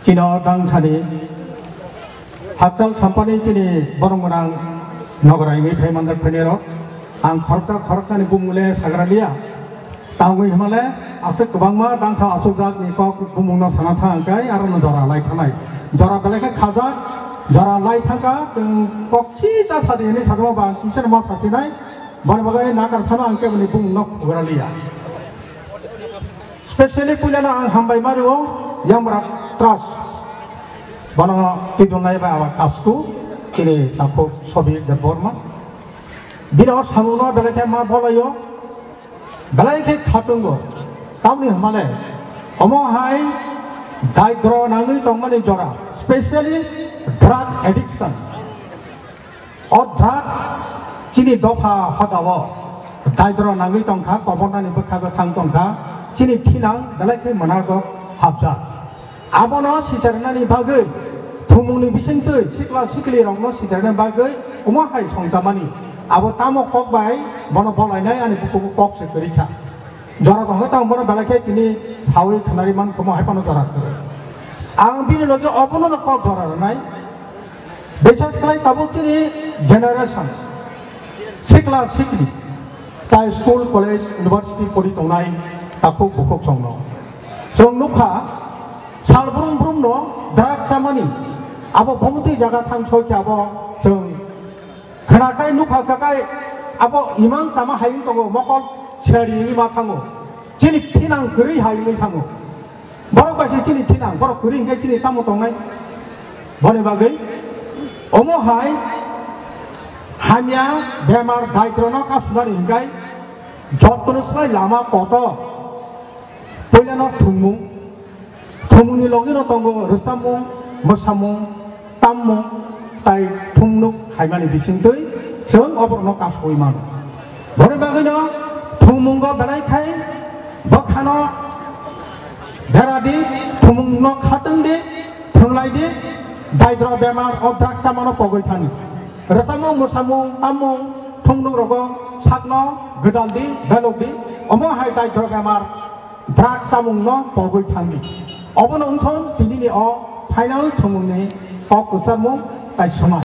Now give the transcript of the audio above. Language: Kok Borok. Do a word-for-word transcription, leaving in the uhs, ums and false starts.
Chini o dangsani hakchal sampani chini borong gwnang nogora wngwi phai manjak phainai rok. Ang khoroksa khoroksani bumung le sagra liya. Tangwi hwnmale aswk kwbangma dangsa achukjak ni kok bumung no sana thang kai aro no jora lai thanai. Jora belai khe khajak, jora lai thangka chwng kok chita sadi hwnwi sajama ba ang kisa no ma sachinai. Boni bagwi nakar sana ang keboni bumung no sagra liya. Specially puilano ang hambai mani o Yamra Trust. Bono twitongnai bai aba kasku, chini takhuk Sobir Debbarma. Bini o samungno belai khe ma bolaio, belai khe khatungo. Tamni hwnmale, omo hai daidro nangwi tongmani jora, specially drug addiction. O drug chini dopha hodao daidro nangwi tongkha, kobornani bwkha bwkhang tongkha, chini thinang belai khe mwnago hapjak. Abono sicharinani bagwi, thumungni bisingtwi sikla siklirokno sicharinani bagwi omo hai songchamani. Abo tamo kok bai bono bolainai ani bukugo kok se kwrwi kha. Jora tongo tamo bono belai khe tini sawi khnari man komo hai phano jora kwrwi. Ang bini logi obono no kok jora rwnai. Bisas khlai tabuk chini generation, sikla sikli, tai school, college, university pori tongnai takhuk bukhuk chwngno. Chwng nukha, sal brum brumno drug chamani, abo bomtwi jaga thang soi khe abo chwng khwnakhai nukha khakhai abo imang chama hai wng tongo, mokol seri wngwi ma thango, chini thinang kwrwi hai wngwi thango. Borok bai se chini thinang, borok kwrwi hwnkhe chini tamo tongnai? Boni bagwi omo hai hamya bemar daitrono kasunani hwnkhe jotono slai lama kotor. Puilano thumung, thumungni logino tongo rwchapmung, mwsamung, tammung tai thumnuk khaimani bisingtwi chwng oborokno kasui mano. Boni bagwino thummungo belai khai bwkhano bera di, thumungno khatwng di, thwnglai di, daidro bemar o drug chamano pogwi thani. Rwchapmung, mwsamung, tammung, thumnuk rogo sakno gwdal di, belok di, omo hai daidro bemar drug chamungno pogwi thangdi. Obono wngthon tinini o final thumungni kok kwcharmung tai swmai.